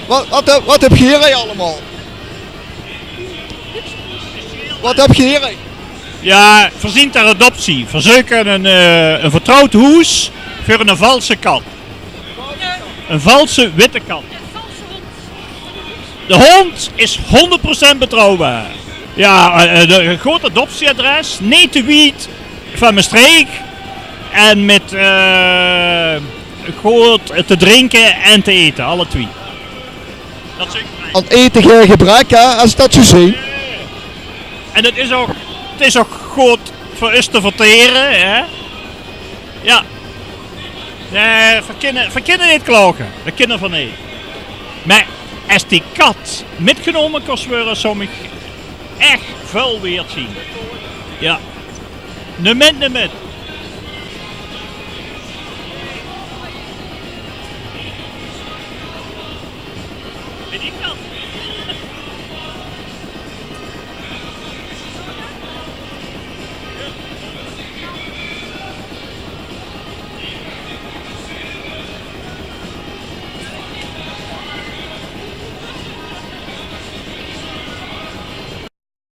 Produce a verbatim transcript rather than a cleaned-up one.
Wat, wat, wat höb geer hie allemaol? Wat höb geer hie? Jao, veer zien ter adoptie. Veer zeuke ein, eh, ein vertrouwd hoes veur ein valse kat. Ein valse witte kat. De hóndj is hónderd procent betrouwbaar. Jao, eh, eh, de, ein good adoptieadres. Neet te wied van Mestreech. En mit, eh, good te drinke en te ete, alle twie. Dat zeuke veer. Aan ete gein gebrek, hè, es ich dat zoe zeen. En 't is ouch, 't is ouch good veur us te vertere, hè. Jao. Nae, veer kinne, veer kinne neet klage. Dat kinne veer neet. Mer es die kat mitgenómme kós waere, zou mich ech väöl weerd zien. Jao. Neet mit, neet mit. Weit ich dat?